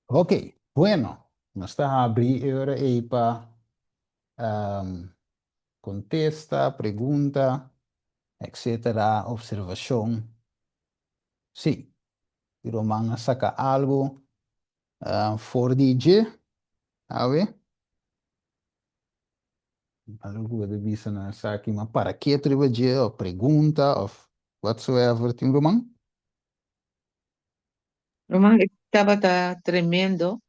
Ok, bueno, nos ta habri e ora ei pa kontesta, pregunta, etcetera, observashon. Sí, e ruman a saka algu for di dje, awe. Algu ku bo ta bisa na esaki, ma para ketu riba dje, òf pregunta, òf whatsoever, tin ruman? Ruman, e tabata tremendo.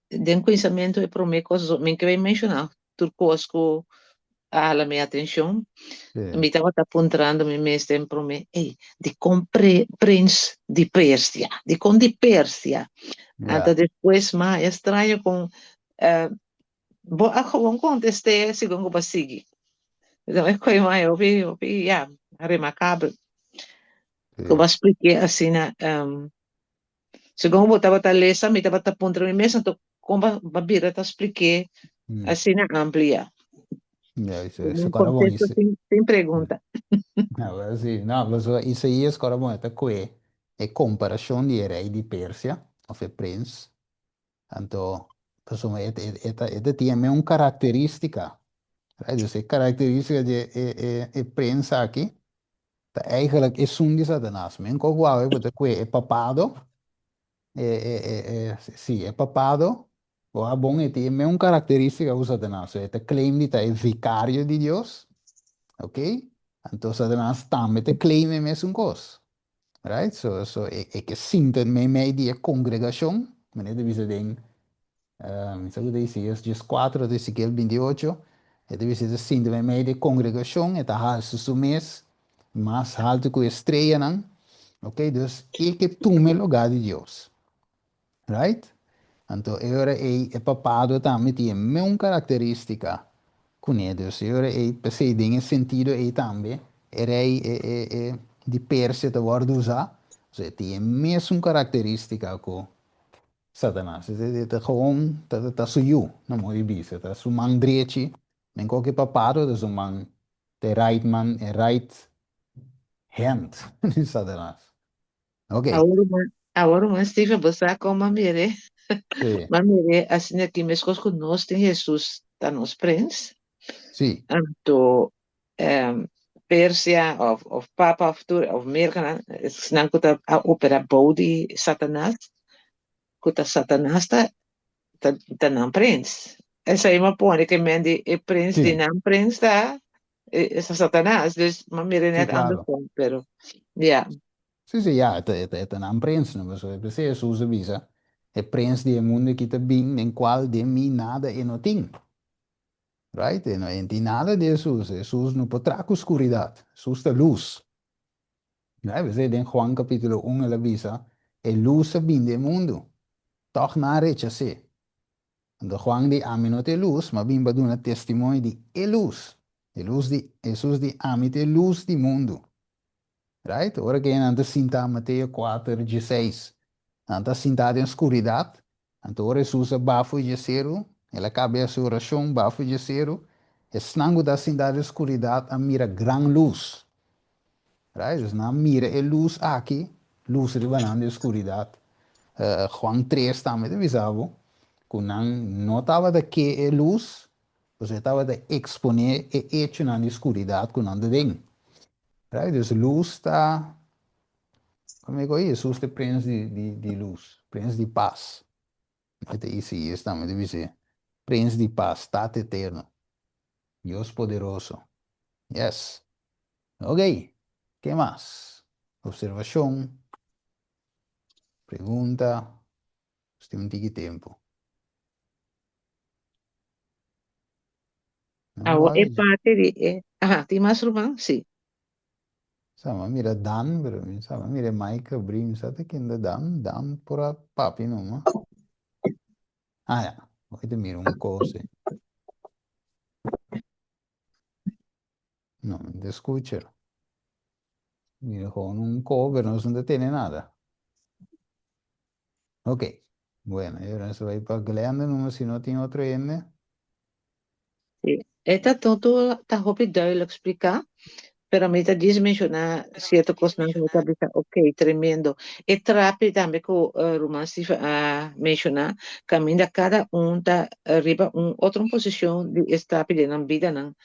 Den kuminsamentu e promé kos, mi ke bai menshoná tur kos ku a hala mi atenshon. Mi tabata puntrando mi mes den promé, ey, dikon prins di Persia? Dikon di Persia? Anto despues mas e straño kon bo a gewoon kontest'é segun ku bo a sigui. E koe mas hopi, hopi, ya, remarkabel. Ku bo a splik'é asina. Segun bo tabata lesa, mi tabata puntra mi mes, anto kon bo a bira ta splik'é asina amplia? Ja, Ku un kontesto sin pregunta. No, sí, no, pasobra Isaías kòrda bon e ta kue e komparashon di e rei di Persia, òf e prins, anto pasobra e e ta e ta tin un karakterístika, right? Dus e karakterístika di e e e prins aki Ta eigenlijk esun di Satanas. Men ko guawe bo ta kue e papado, e, e, e, e, si, e papado, bo a bon e tin meun karakteristika ku Satanas. So e ta claim di ta e vikario di Dios, ok? Anto Satanas tambe ta claim e mesun kos. Right? So, so e, e ke sinta meimei di e kongregashon, manera ta bisa den Mi sa ku ta Isaías dieskuater òf Ezekiel binti-ocho, e ta bisa e ta sinta meimei di e kongregashon, e ta halsa su mes mas haltu ku e streanan, ok, dus e ke tuma e lugá di Dios, right? Anto e ora ei e papado tambe tin e meun karakterístika kuné, dus e ora ei p'esei den e sentido ei tambe e rei e e e di Persia ta wòrdu usá, pasobra e tin e mesun karakterístika ku Satanas. E ta gewoon, ta ta su yu, no modo di bisa. Ta su man drechi. Men koke papado ta su man, ta e right man, e right hand di Satanas. Ok. Awor man, awor man Steven, bo sa kon m'a mir'é? Sí. M'a mir'é asina aki meskos ku nos tin Hesus ta nos prens. Sí. Anto Persia of of Papa of tur of Merkanan esnan ku ta a opera bou di Satanas ku ta Satanas ta ta ta nan prins. Esei mi a pone ke men di e prins di nan prins ta esta Satanas dus mi a mira net andersom pero ya. Sí sí ya e ta e ta nan prins no pasobra p'esei Hesus a bisa e prins di e mundu aki ta bin den kual den mi nada e no tin. Right? E no tin nada di Hesus. Hesus no por traha ku skuridat. Hesus ta lus. Right? P'esei den Juan kapítulo un el a bisa, E lus a bin den mundu, tòg nan a rechas'é. Anto Juan di, Ami no ta e lus, ma bin pa duna testimonio di e lus. E lus di, Hesus di, Ami ta e lus di mundu. Right? Ora ke nan ta sintá Mateo kuater dieseis, nan ta sintá den skuridat, anto ora Hesus a baha for dje seru, el a kaba e hasi orashon, baha for dje seru, esnan ku ta sintá den skuridat a mira gran lus. Right? Dus nan a mira e lus aki, lus riba nan den skuridat. Juan tres tambe ta bisa bo ku nan no tabata ke e lus, pasobra e tabata eksponé e echonan di skuridat ku nan ta den. Right? Dus lus ta, como digo, Hesus ta e prins di, di, di lus, prins di pas. E ta Isaías tambe ta bis'é, prins di pas, Tata eterno, Dios poderoso. Yes. Ok, ke mas? Observacion, pregunta, nos tin un tiki tempo. Awor e parti di e, aha, tin mas ruman? Si. Sa, m'a mira Dan, pero mi sa, m'a mira e mic abrí, mi sa ta ken ta Dan, Dan por a papia numa. Ah ya, hoy ta mira un kos ei. No, mi ta skucha. Mira gewoon un ko, pero nos no ta tene nada. Ok, bueno, y ahora nos ta bai pa Glenda numa si no tin otro hende. Sí, e ta todo ta hopi duidelijk spliká. Pero mi ta djis menshoná sierto kosnan ku mi ta bisa, ok, tremendo. E trapi tambe ku ruman Steven a menshoná, kaminda kada un ta riba un otro posishon di e trapi den nan bidanan.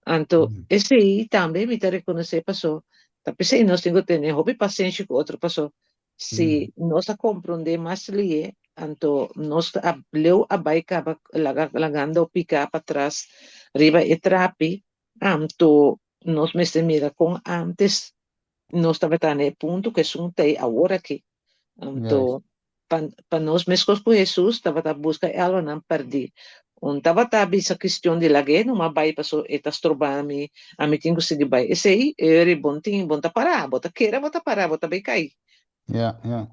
Anto esei tambe mi ta rekonosé paso ta p'esei nos tin ku tene hopi pasenshi ku otro paso si nos a komprondé mas lihe anto nos a leu a bai kaba laga lagando piká patras riba e trapi. Anto nos mester mira kon antes nos tabata na e punto ku esun ta ei awor aki. Anto pa nos meskos ku Hesus tabata buska e almanan pèrdí. Un tabata bisa kistion di lag'é numa bai paso e ta stroba mi, ami tin ku sigui bai. Esei e ora bon tin, bon ta pará, bo ta kere bo ta pará, bo ta bai kai. Ja, ja.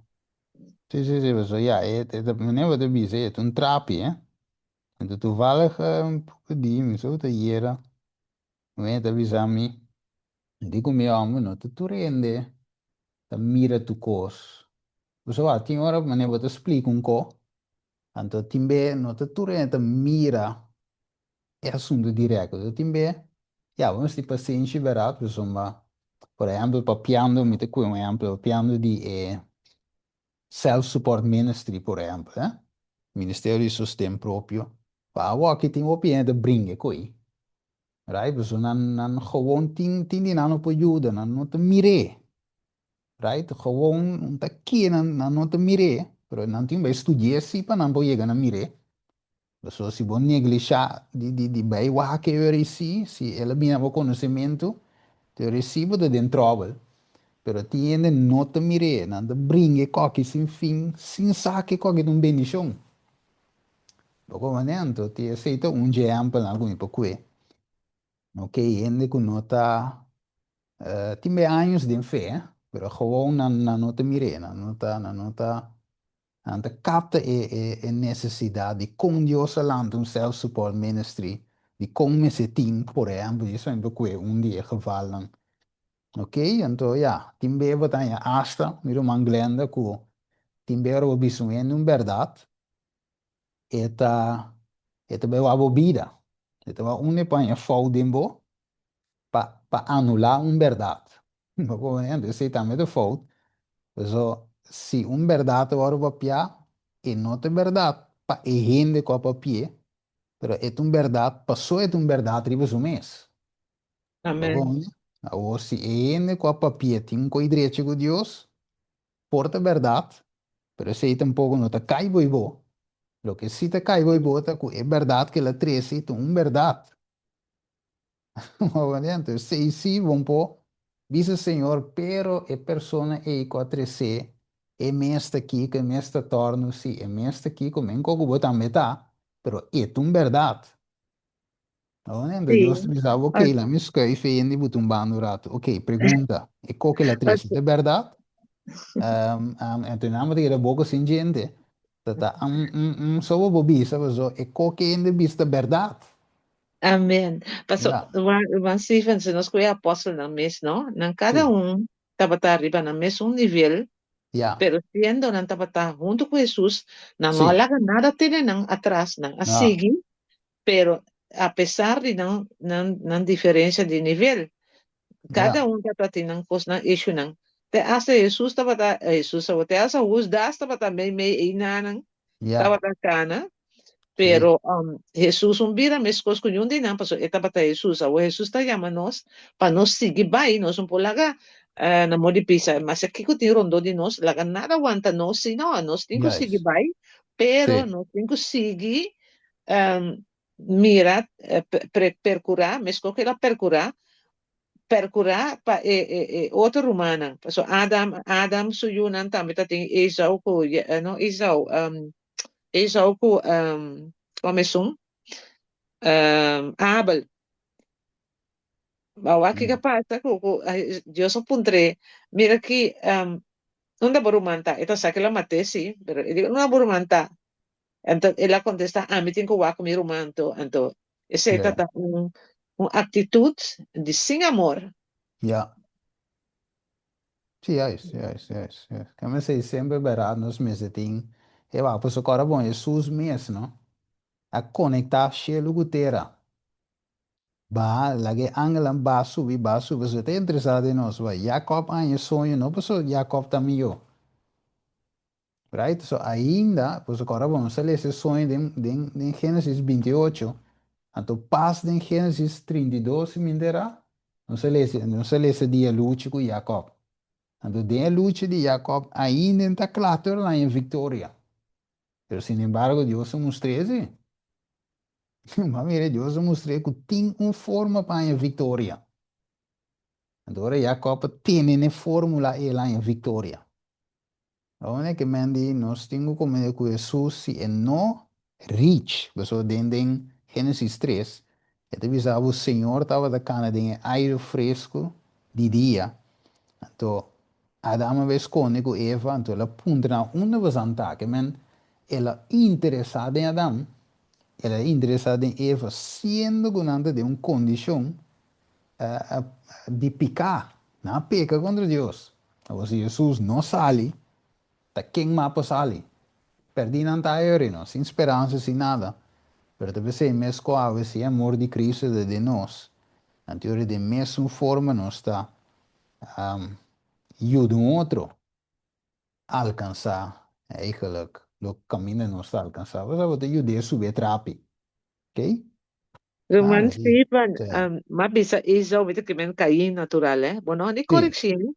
Sí, sí, sí, paso ya, e, e, meneer bo ta bisa, e ta un trapi, eh. Anto toevallig un poco di mi so ta yera, mi ta bisa mi, di cu mi homber no ta tur hende ta mira tu cos. Pasobra tin ora manera bo ta splica un co, anto tin be no ta tur hende ta mira e asunto directo. Anto tin be, ya, bo mester pasenshi berdad, pasobra por ehempel papiando, mi ta cue un ehempel, papiando di e Self Support Ministry por ehempel, eh, Ministerio di Sosten Propio, pa awoki tin hopi hende ta bringa ku ei, right? Pasobra nan nan gewoon tin tin di nan no por yuda, nan no ta mir'é, right? Gewoon un ta ke nan nan no ta mir'é, pero nan tin bai studi'é si pa nan por yega na mir'é. Pasobra si bo neglishá di di di bai wak e ora ei si, si el a bini na bo konosementu, te ora ei si bo ta den tròbel. Pero tin hende no ta mir'é, nan ta bringa e kòki sin fin, sin sa ku e kòki ta un bendishon. Bo komprendé? Anto tin esei ta un dje ehèmpelnan ku mi por kue. No ke hende ku no ta tin be años den fe, pero gewoon nan nan no ta mir'é, nan no ta nan no ta Nan ta kapta e e nesesidat di kon Dios a lanta un self support ministry, di kon mester tin, por ehempel, dje esaki ku e un di e gevalnan. Ok, anto ya, tin be bo ta haña asta, mi ruman Glenda, ku tin be ora bo bisa un hende un bèrdat, e ta e ta bai wak bo bida, e ta wak unda e por haña fout den bo pa pa anulá un bèrdat. Bo comprende? Esei tambe ta fout. Paso si un bèrdat ta wòrdu papiá, e no ta bèrdat pa e hende ku a papi'é, pero e ta un bèrdat paso e ta un bèrdat riba su mes. Bo Amen. comprende? Awor si e hende ku a papi'é tin un koi drechi ku Dios, por ta bèrdat, pero esei tampoko no ta kai bo i bo. Loke si ta kai bo i bo ta ku e bèrdat ku el a trese ta un bèrdat. Anto sí, sí, bon por bisa Señor, pero e persona ei ku a tresé e mes ta kiko, e mes ta tòrnu, sí, e mes ta kiko, men ku bo tambe ta, pero e ta un bèrdat. Anto Dios ta bisa bo, ok, laat mi skuif e hende bo ta un banda un ratu. Ok, pregunta, e koke el a trese ta bèrdat? Anto nan bo ta keda boko sin djente. Ta ta, so bo por bisa, pasobra e koke hende bisa ta bèrdat. Amen. Paso, ruman Steven, si nos ku e apòstelnan mes, no? Nan kada un tabata riba nan mesun nivel, pero siendo nan tabata huntu ku Hesus, nan no a laga nada tene nan atras, nan a sigui, pero apesar di nan nan nan diferensia di nivel, kada un tabata tin nan kos, nan issuenan. Te asta Hesus tabata, Hesus te asta Husdas tabata meimei einanan, tabata kana, pero Hesus un bira meskos ku niun di nan, pasobra e tabata Hesus. Awor Hesus ta yama nos pa nos sigui bai, nos no por laga na modo di bisa, maske kiko tin rondó di nos, laga nada wanta nos, si no, nos tin ku sigui bai, pero nos tin ku sigui mira, perkurá, meskos ku el a perkurá, perkurá pa e e e otro rumannan. Pasobra Adam, Adam su yunan tambe ta tin Esau ku, no Esau, Esau ku kòm esun? Abel. Awor kiko a pasa ku ku Dios a puntr'é, mira aki, unda bo ruman ta? E ta sa ku el a mat'é sí, pero e di, unda bo ruman ta? Anto el a kontestá, Ami tin ku wak ku mi ruman anto. Anto esei ta ta un un aktitut di sin amor. Ja. Sí, juist, juist, juist, juist. Kende esei semper bèrdat nos mester tin e wak. Pasobra kòrda bon, Hesus mes, no, a konektá shelu ku tera. Baha, laga e angelnan baha subi, baha subi, pasobra e ta interesá den nos. Wak, Jakòb a haña soño, no pasobra Jakòb ta mihó. Right? So ainda, pasobra ora bo nos a lesa e soño den, den, den Génesis 28, anto pas den Génesis 32, si mi entera, nos a lesa, nos a lesa di e lucha ku Jakòb. Anto den e lucha di Jakòb ainda e ta kla tur el a haña viktoria. Pero sin embargo Dios a mustr'é si. Ma mira, Dios a mustr'é ku tin un forma pa haña viktoria. Anto ora Jakòb a tene n'e fórmula el a haña viktoria. Awor ke men di nos tin ku komende ku Hesus si e no reach, pasobra den den Génesis 3 e ta bisa bo Señor tabata kana den e aire fresku di dia, anto Adam a bai skonde ku Eva, anto el a puntra nan unda boso ta, ke men el a interesá den Adam, el a interesá den Eva siendo ku nan ta den un kondishon di piká, nan a peka kontra Dios. Awor si Hesus no sali, ta ken mas por sali? Perdí nan ta ayori no, sin speransa, sin nada. Pero ta p'esei mes ku awe si e amor di Cristo ta den nos, anto ora den mesun forma nos ta yuda un otro alkansá eigenlijk lo kaminda nos ta alkansá. Pasobra bo ta yud'é subi e trapi. Ok? Ruman Nada, di. Steven, Sí. m'a bisa Esau, mi ta kimen Cain natural, eh? Bo no ni Sí. corregí mi.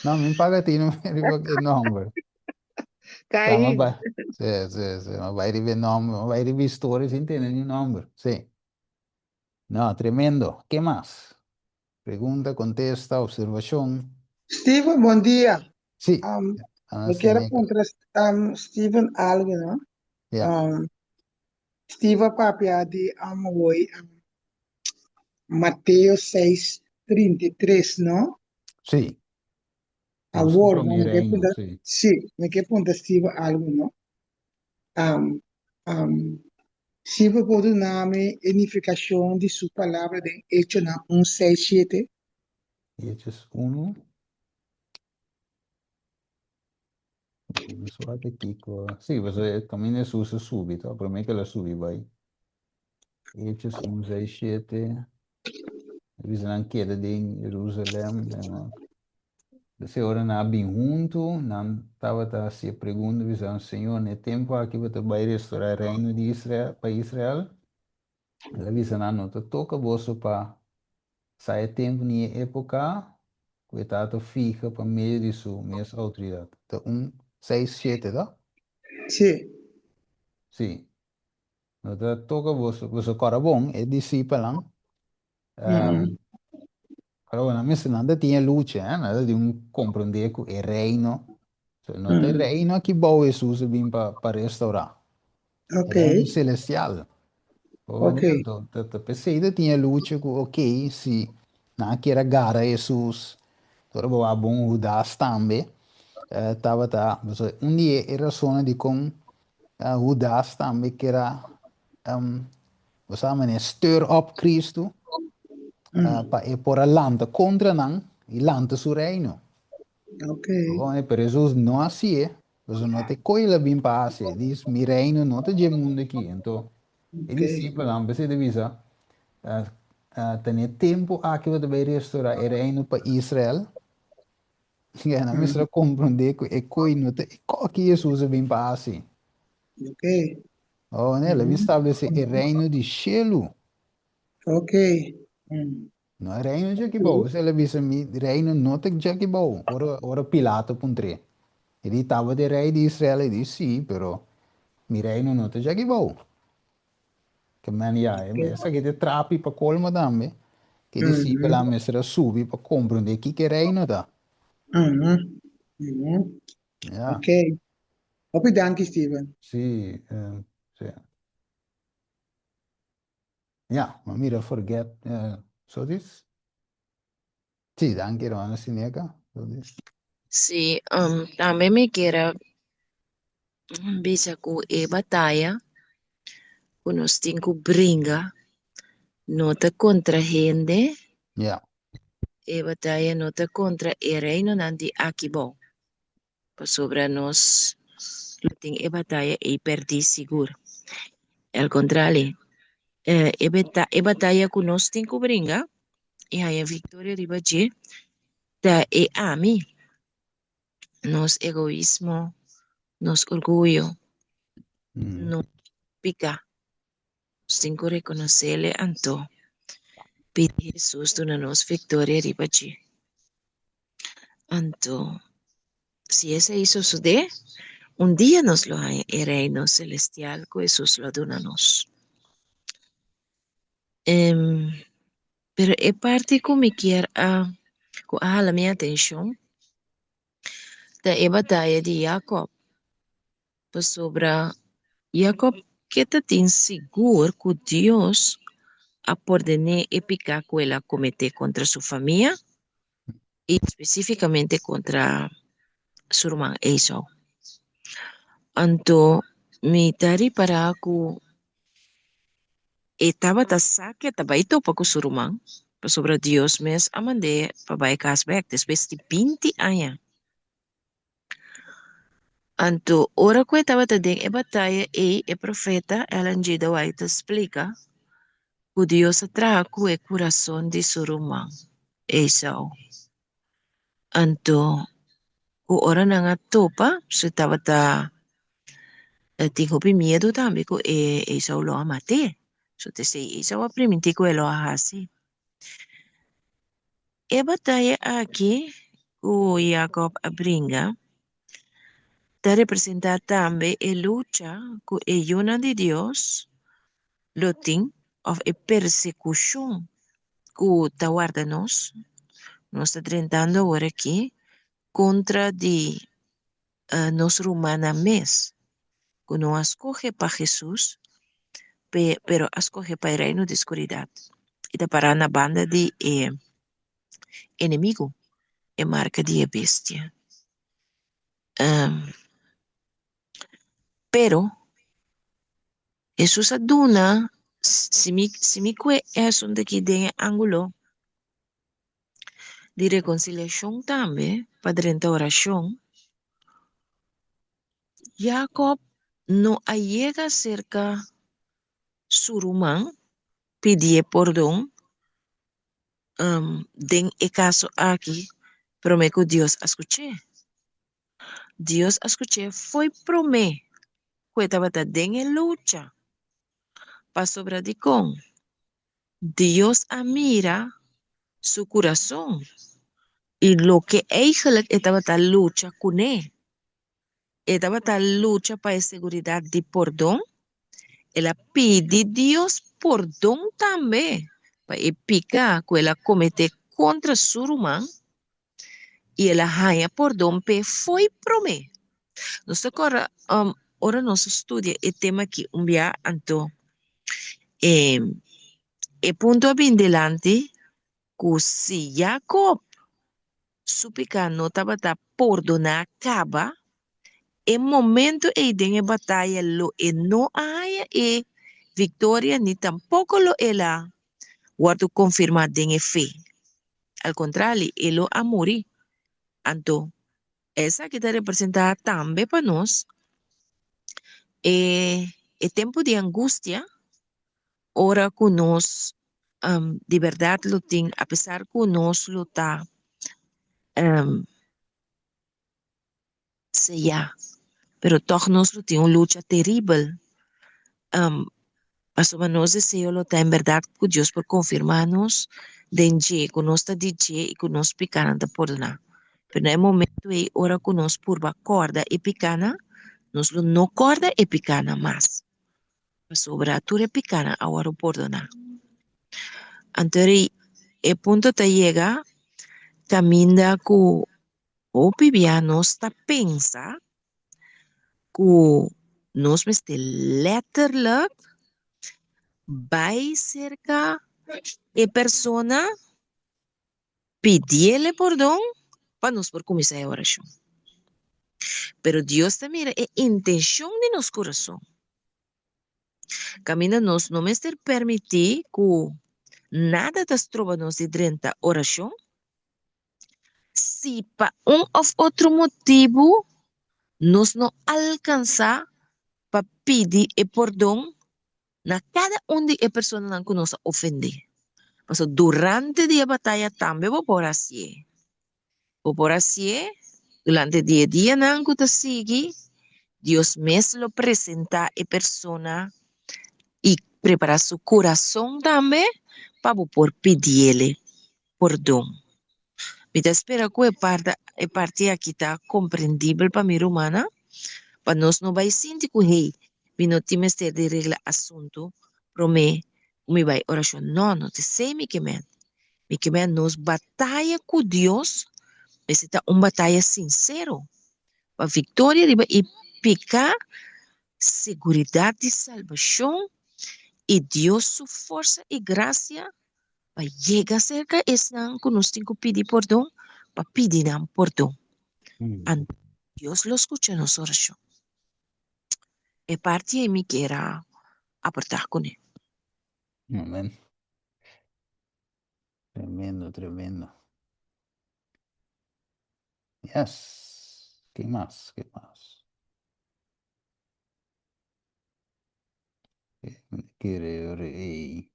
No, mi paga tino riba e nomber. Sa, ma Cain. bai. Sí, sí, sí. Ma bai riba e nomber, ma bai riba historia sin tene ni nomber. Sí. No, tremendo. Ke mas? Pregunta, contesta, observacion. Steven, bon dia. Sí. Ana Mi kier a Sineca. puntra Steven algo, no? Ja. Steve a papia di awor Mateo 6:33, no? Sí. Nos Awor, promé no, mi ke reino, punta, sí. sí, mi ke punta Steve algo, no? Steve por duna mi e nifikashon di su palabra den Echonan 1, 6, 7? Hechos 1. Suave kiko. Sí, pues kaminda Hesus a subi, to? Promé ke el a subi bai. Hechos 1, 6, 7. Bisa nan keda den Jerusalem. Dese ora nan a bin huntu, nan tabata hasi e pregunta, bisa, Señor, na e tempu aki bo ta bai restorá e reino di Israel, pa Israel? El a bisa nan, No ta toka boso pa sa e tempu ni e époka ku e Tata fiha pa medio di su mes outoridat. Ta un, seis, shete, ta? Sí. Sí. No ta toka boso, boso kòrda bon, e disipelnan, Pero bueno, mester nan ta tin e lucha, eh? Nan ta tin un comprende cu e reino, so no ta e reino aki bou Hesus a bin pa pa restaura. E reino celestial. Anto, ta ta pesey ta tin e lucha cu ok, si nan a kier a gara Hesus, ora bo a bon Judas tambe, tabata, pasobra un di e rasonnan dicon Judas tambe kier a Bo sa manera stir up Cristo pa e por a lanta contra nan y lanta su reino. Okay. Pero Jesus no hacié, pasobra no ta e koe el a bin pa haci. E dice, mi reino no ta dje mundo aki. Anto, e discipelnan p'esei ta bisa, Ta na e tempo aki bo ta bay restaura e reino pa Israel? Ya nan mester a comprende cu e koe no ta e koe ki Jesus a bin pa haci. Oh, nee, el a bin stablesé e reino di shelu. No e reino djaki bou. P'esei el a bisa, Mi reino no ta djaki bou. Ora, ora Pilato puntr'é, e di, Tabata e rei di Israel? E di, Sí, pero mi reino no ta djaki bou. Ke men ya, esaki ta e trapi pa kolmo tambe, ku e disipelnan mester a subi pa komprendé kiko e reino ta. Ya. Hopi danki Steven. Sí, sí. Ya, ma mira forget, so dis? Sí, danki hermana Sineca. So dis. Sí, tambe mi kier a bisa ku e bataya ku nos tin ku bringa no ta kontra hende, e bataya no ta kontra e reinonan di aki bou. Pasobra nos lo tin e bataya ei perdí sigur. Al kontrali, E beta, e bataya ku nos tin ku bringa i haña viktoria riba dje ta e ami, nos egoismo, nos orguyo, nos piká. Nos tin ku rekonosele anto pidi Hesus duna nos viktoria riba dje. Anto, si esei sosodé, un dia nos lo haña e Reino selestial ku Hesus lo duna nos. Pero e parti ku mi kier a, ku a hala mi atenshon ta e bataya di Yakob. Pasobra Yakob ke ta tin sigur ku Dios a porden'é e piká ku el a kometé kontra su famia i spesífikamente kontra su ruman Esau. Anto mi ta ripará ku e tabata sa ku e ta bai topa ku su ruman, pasobra Dios mes a mand'é pa bai kas bèk despues di binti aña. Anto, ora ku e tabata den e bataya ei, e profeta Ellen G. De White ta splika ku Dios a traha ku e kurason di su ruman, Esau. Anto, ku ora nan a topa, su tabata tin hopi miedu tambe ku e Esau lo a mat'é. So t'esei Esau a primintí ku e lo a hasi. E bataya aki ku Yakob a bringa ta representá tambe e lucha ku e yunan di Dios lo tin òf e persekushon ku ta warda nos. Nos ta drentando awor aki kontra di nos rumannan mes ku no a skohe pa Hesus, pero a skohe pa e reino di skuridat i ta pará na banda di e enemigu, e marka di e bestia. Pero Hesus a duna, si mi si mi kue e asuntu aki den e ángulo di rekonsiliashon tambe pa drenta orashon, Yakob no a yega serka su ruman pidié pordon den e kaso aki promé ku Dios a skuch'é. Dios a skuch'é fo'i promé ku e tabata den e lucha pasobra dikon Dios a mira su kurason i loke eigelijk e tabata lucha kuné. E tabata lucha pa e seguridat di pordon. El a pidi Dios pordon tambe pa e piká ku el a kometé kontra su ruman i el a haña pordon p'e fo'i promé. Nos ta kòrda ora nos a studia e tema aki un bia anto e punto a bin dilanti ku si Yakob su piká no tabata pordoná kaba, e momento ei den e bataya lo e no a haña e viktoria ni tampoko lo el a wòrdu konfirmá den e fe. Al kontrali, e lo a muri. Anto, esaki ta representá tambe pa nos e e tempu di angustia ora ku nos di bèrdat lo tin, apesar ku nos lo ta Seyá. Pero tòg nos lo tin un lucha teribel, pasobra nos deseo lo ta en bèrdat ku Dios por konfirmá nos den dje, ku nos ta di dje i ku nos pikánan ta pordoná. Pero na e momentu ei, ora ku nos purba kòrda e pikánan, nos lo no kòrda e pikánan mas, pasobra tur e pikánan a wòrdu pordoná. Anto e punto ta yega kaminda ku Hopi bia nos ta pensa ku nos mester letterlijk bai serka e persona, pidiele pordon pa nos por kuminsá e orashon. Pero Dios ta mira e intenshon di nos kurason. Kaminda nos no mester permití ku nada ta stroba nos di drenta orashon. Si pa un òf otro motibu nos no alkansá pa pidi e pordon. Na kada un di e personanan ku nos a ofendé. Pasobra durante di e bataya tambe bo por hasié. Bo por hasié durante di e dianan ku ta sigui, Dios mes lo presentá e persona i prepará su kurason tambe pa bo por pidiele pordon. Mi ta spera ku e parta e parti aki ta komprendibel pa mi rumannan, pa nos no bai sinti ku hey, mi no tin mester di regla asuntu promé ku mi bai orashon. No, no ta esei mi ke men. Mi ke men nos bataya ku Dios mester ta un bataya sinsero pa viktoria riba e piká, seguridat di salbashon i Dios su forsa i grasia pa yega serka esnan ku nos tin ku pidi pordon, pa pidi nan pordon. Anto Dios lo skucha nos orashon. E parti ei mi kier a aportá kuné. Amen. Tremendo, tremendo. Yes. Ke mas? Ke mas? Kere ei.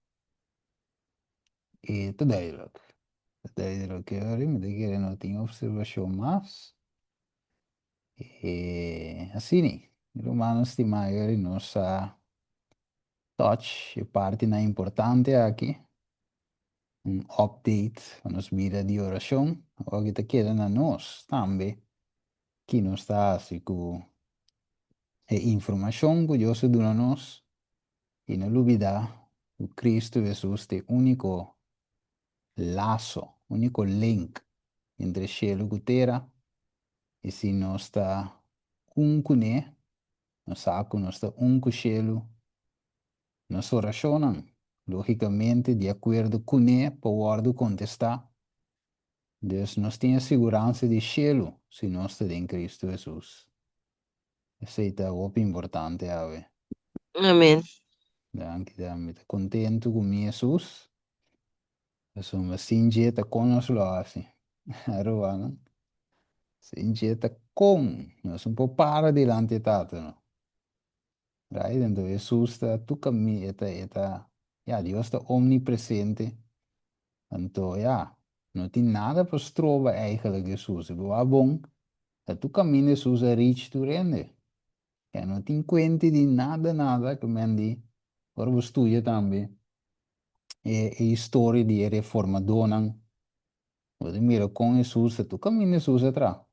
E ta duidelijk. Ta duidelijk, hoor. Mi ta kere no tin observacion mas. E asina, rumannan stimá, hoor, nos a touch e partinan importante aki. Un update pa nos bida di oracion. Awor ta keda na nos tambe ki nos ta hasi ku e informashon ku Dios a duna nos i no lubidá ku Kristu Hesus ta e úniko laso, úniko link entre shelu ku tera i si nos ta un kuné, nos sa ku nos ta un ku shelu, nos orashonnan, lógikamente di akuerdo kuné por wòrdu kontestá. Dus nos tin e siguransa di shelu si nos ta den Kristu Hesus. Esei ta hopi importante awe. Amen. Danki, danki. Mi ta kontentu ku mi Hesus. Pasobra sin dje ta kon nos lo hasi. Aruba, no? Sin dje ta kon. Nos no por para dilanti e Tata, no. Right? Anto Hesus ta tur kami, e ta, e ta, ya, Dios ta omnipresente. Anto, ya, no tin nada pa stroba eigenlijk Hesus. Si bo wak bon, ta tur kaminda Hesus a reach tur hende. Ya, no tin kuenti di nada, nada, ke men di, ora bo studia tambe e, e historia di e reformadónan, bo ta mira kon Hesus ta tur kaminda Hesus a traha,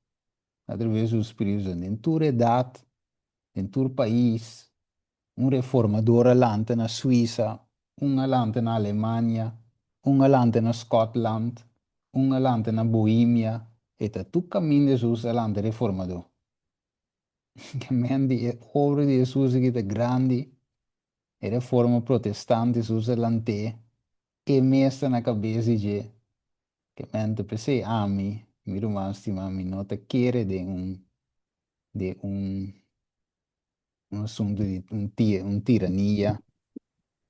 atraves di su Spiritu Santu, den tur edat, den tur pais, un reformador a lanta na Suisa, un a lanta na Alemania, un a lanta na Scotland, un a lanta na Bohemia, e ta tur kaminda Hesus a lanta reformador. Ke men di e obra di Hesus aki ta grandi, e reforma protestant Hesus a lant'é, e mes ta na kabes di dje. Ke men ta p'esei ami, mi ruman stimá, mi no ta kere den un den un un asuntu di un ti un tirania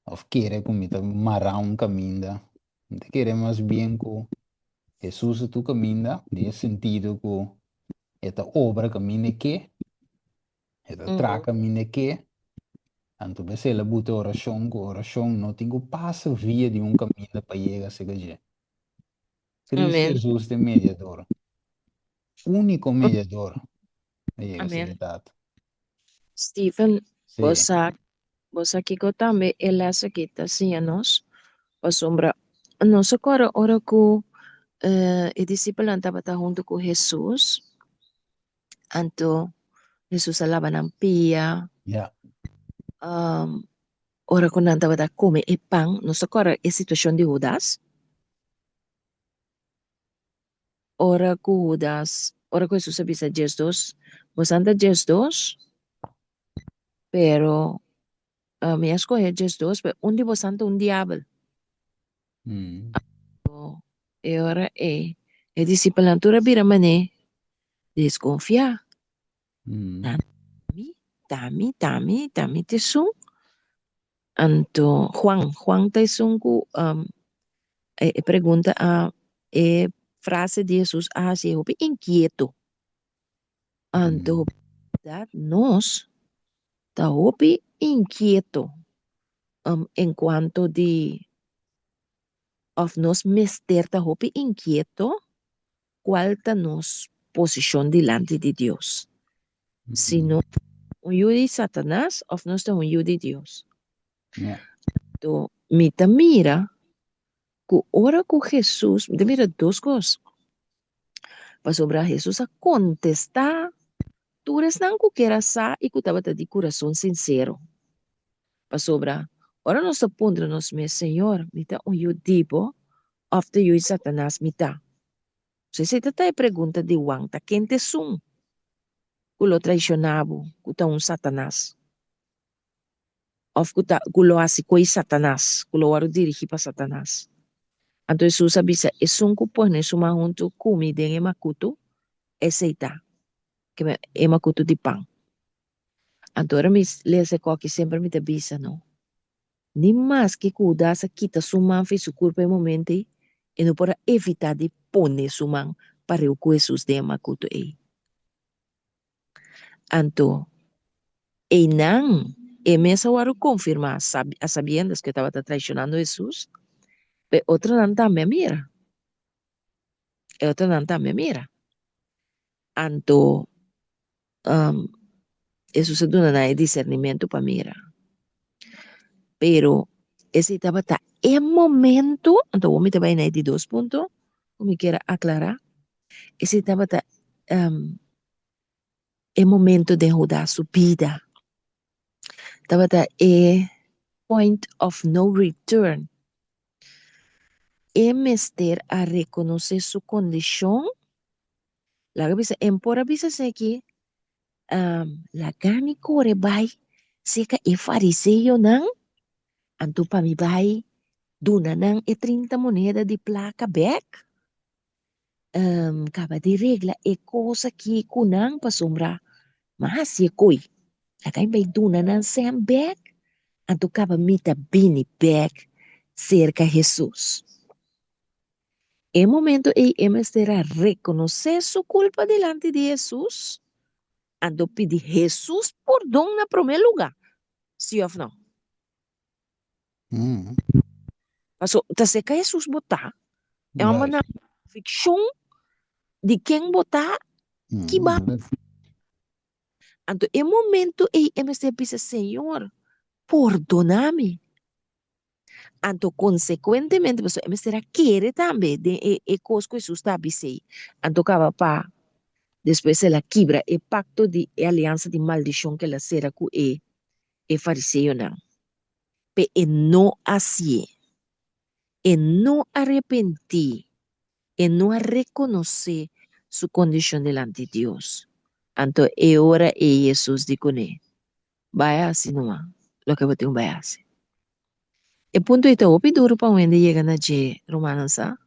of kere ku mi ta mará un kaminda. Mi ta kere mas bien ku Hesus ta tur kaminda den e sentido ku e ta obra kaminda e ke, e ta traha kaminda e ke, anto bes el a buta orashon ku orashon no tin ku pasa via di un kaminda pa yega serka dje. Cristo Hesus ta e mediador, úniko mediador pa yega Amen. serka e Tata. Steven, bo Sí. sa, bo sa kiko tambe e les aki ta siña nos? Pasobra nos a kòrda ora ku eh, e disipelnan tabata huntu ku Hesus, anto Hesus a laba nan pia, Ja. um, ora ku nan tabata kome e pan, nos a kòrda e situashon di Hudas? Ora ku Hudas, ora ku Hesus a bisa 12, bosan ta 12, pero uh, mi a skohe 12, pero un di bosan ta un diabel. E ora ei, e disipelnan tur a bira man'é deskonfiá. Nan mi, ta mi, ta mi, ta mi ta esun. Anto Juan, Juan ta esun ku um, e, e pregunta a e frase di Hesus a hasi hopi inkieto. Anto dat nos ta hopi inkieto. En cuanto di of nos mester ta hopi inkieto cual ta nos posicion dilanti di Dios. Si nos ta un yu di Satanas of nos ta un yu di Dios. Anto mi ta mira cu ora cu Jesus, mi ta mira dos cos, pasobra Jesus a contesta tur esnan cu kier a sa y cu tabata di curason sincero. Pasobra ora nos ta puntra nos mes, Señor, mi ta un yu di bo of ta yu di Satanas mi ta? So esei ta ta e pregunta di Juan, ta ken ta esun cu lo traiciona bo, cu ta un Satanas? Of cu ta cu lo haci co'i Satanas, cu lo wòrdu dirigi pa Satanas? Anto Hesus a bisa, Esun cu pone su man huntu cu mi den e macutu, esei ta, e macutu di pan. Anto ora mi lesa e koki semper mi ta bisa no. Ni maske ku Hudas a kita su man for di su kurpa e momento ei, e no por a evitá di pone su man pareu ku Hesus den e makutu ei. Anto, einan e mes a wòrdu konfirmá, a sabiendas ku e tabata traishonando Hesus, pa e otronan tambe a mira. E otronan tambe a mira. Anto, Hesus a duna nan e disernimentu pa mira. Pero esei tabata e momento, anto awor mi ta bai na e di dos punto ku mi kier a aklará, esei tabata e momento den Hudas su bida, tabata e point of no return. E mester a rekonosé su kondishon. Laga bisa, en por a bisa esaki, laga mi kore bai serka e fariseonan, anto pa mi bai duna nan e trinta moneda di plaka bèk, kaba di regla e kos aki ku nan pasobra mi a hasi e koi. Laga mi bai duna nan sèn bèk, anto kaba mi ta bini bèk serka Hesus. E momento ei e mester a rekonosé su kulpa dilanti di Hesus, anto pidi Hesus pordon na promé lugá, sí òf nò? Paso ta serka Hesus bo ta, e hòmber na konvikshon di ken bo ta, ki ba. Anto e momento ei e mester bisa, Señor, pordoná mi. Anto konsekuentemente pasobra e mester a kere tambe den e e kos ku Hesus ta bis'ei. Anto kaba pa despues el a kibra e pakto di e aliansa di maldishon ku el a sera ku e e fariseonan. Pe e no hasié. E no a repentí. E no a rekonosé su kondishon dilanti Dios. Anto e ora ei Hesus di kuné, Bai hasi numa loke bo tin ku bai hasi. E punto ei ta hopi duru pa un hende yega na dje, rumannan sa.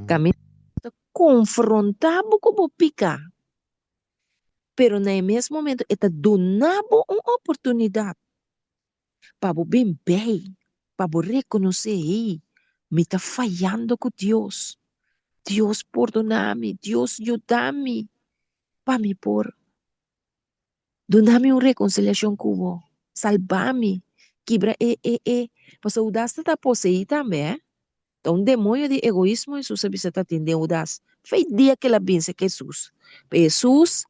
Kaminda Dios ta konfrontá bo ku bo piká, pero na e mes momento e ta duna bo un oportunidat pa bo bin bei, pa bo rekonosé, Hey, mi ta fayando ku Dios. Dios pordoná mi, Dios yuda mi pa mi por Duna mi un rekonsiliashon ku bo. Salba mi. Kibra e, e, e. Pasobra Hudas ta ta poseí tambe, eh. Ta un demoño di egoismo Hesus a bisa ta tin den Hudas. Fei dia ku el a binse ku Hesus. Pero Hesus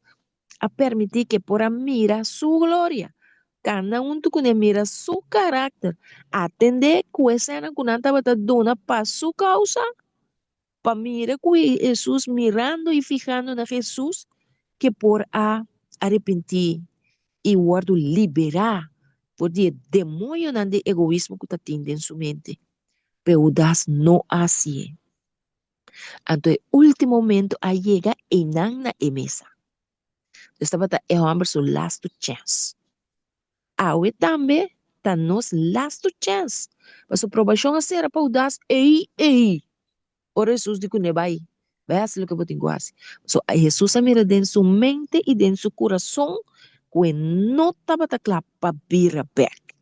a permití ku e por a mira su gloria. Kanda huntu kuné mira su karakter. Atendé ku esena ku nan tabata duna pa su kousa. Pa mira ku Hesus, mirando i fihando na Hesus, ke por a arepentí i wòrdu liberá for di e demoñonan di egoismo ku ta tin den su mente. Pero Hudas no a hasié. Anto e último momento a yega einan na e mesa. Pues tabata e hòmber su lastu chèns. Awe tambe ta nos lastu chèns. Pasobra probashon a sera pa Hudas ei ei. Ora Hesus di kuné, Bai, bai hasi loke bo tin ku hasi. Pasobra Hesus a mira den su mente i den su kurason ku e no tabata kla pa bira bèk.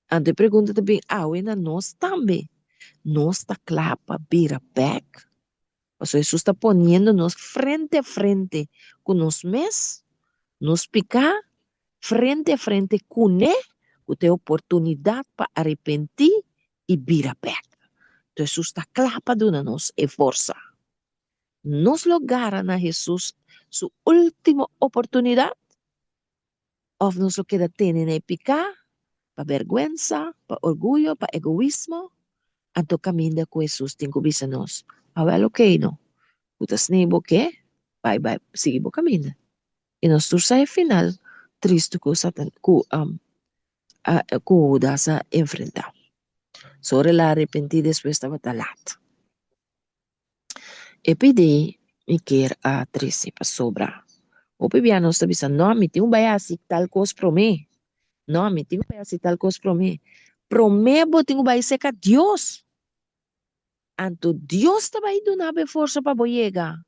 Anto e pregunta ta bin awe na nos tambe, Nos ta kla pa bira bèk? Pasobra Hesus ta poniendo nos frente a frente ku nos mes, nos piká, frente a frente kuné. ku ta e oportunidat pa arepentí i bira bèk. Anto Hesus ta kla pa duna nos e forsa. Nos lo gara na Hesus su último oportunidat? Òf nos lo keda tene na e piká pa bèrgwensa, pa orguyo, pa egoismo? Anto kaminda ku Hesus tin ku bisa nos, Awèl okey no, ku ta sni bo ke, bai bai sigui bo kaminda. I nos tur sa e final tristu ku Satan ku ku Hudas a enfrentá. So ora el a arepentí despues tabata lat. E pidi mi kier a trese pasobra hopi bia nos ta bisa no mi tin ku bai hasi tal kos promé, no mi tin ku bai hasi tal kos promé. Promé bo tin ku bai serka Dios. Anto Dios ta bai duna bo e forsa pa bo yega.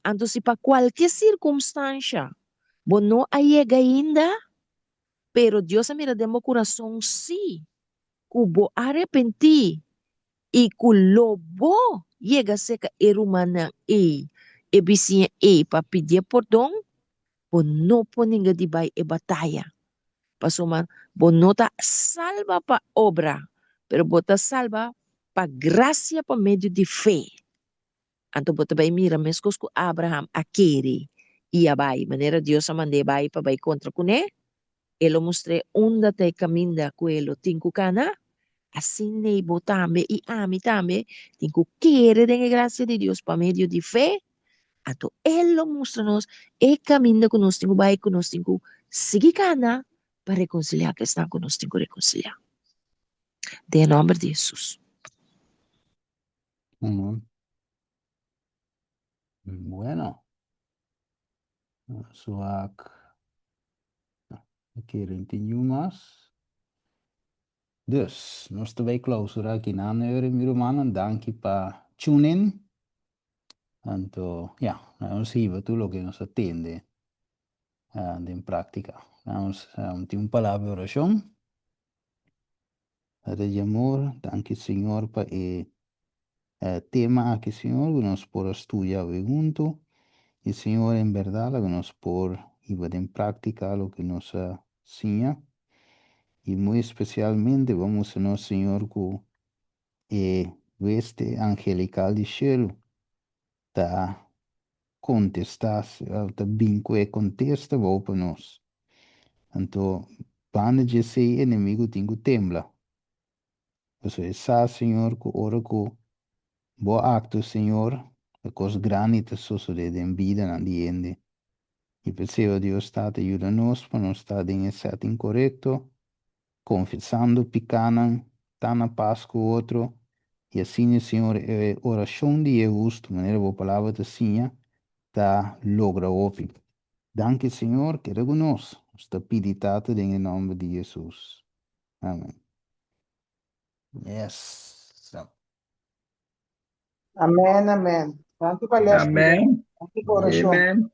Anto si pa kualke sirkumstansha bo no a yega ainda, pero Dios a mira den bo kurason sí ku bo a arepentí i ku lo bo yega serka e rumannan ei, e bisiña ei pa pidié pordon, bo no por ninga di bai e bataya. Pasobra bo no ta salba pa obra, pero bo ta salba pa grasia pa medio di fe. Anto bo ta bai mira meskos ku Abraham a kere i a bai, manera Dios a mand'é bai pa bai kontra kuné, E lo mustr'é unda ta e kaminda ku e lo tin ku kana. Asin'ei bo tambe i ami tambe tin ku kere den e grasia di Dios pa medio di fe, anto E lo mustra nos e kaminda ku nos tin ku bai, ku nos tin ku sigui kana pa rekonsiliá ku esnan ku nos tin ku rekonsiliá. Den e nòmber di Hesus. Amen. Bueno. Suak. Keren tin yu mas. Dus, nos ta bay clausura aki nan eur, mi rumannan. Danki pa tune in. Anto, ja, nos hiba tur loke nos a tende den práctica. Nos tin un palabra di oracion. Tata di amor, danki Señor pa e tema aki Señor ku nos por a studia awe huntu i Señor en berdad laga nos por hiba den práctica loke nos a siña i muy especialmente bo a mustra nos Señor ku e hueste angelical di shelu ta kontestá, ta bin ku e kontesta bou pa nos. Anto banda dje esei enemigu tin ku tembla. Pasobra e sa, Señor, ku ora ku Bo aktua, Señor, e kos grandi ta sosodé den bidanan di hende. I p'esei, o Dios Tata, yuda nos pa nos ta den e setting korekto, konfesando pikánan, ta na pas ku otro, i asina, Señor, e orashon di e hustu, manera Bo Palabra ta siña, ta logra hopi. Danki, Señor, keda ku nos. Nos ta pidi, Tata, den e nòmber di Hesus. Amen. Yes. Amen, amen. Danki pa les, Amen. Danki pa orashon. Amen.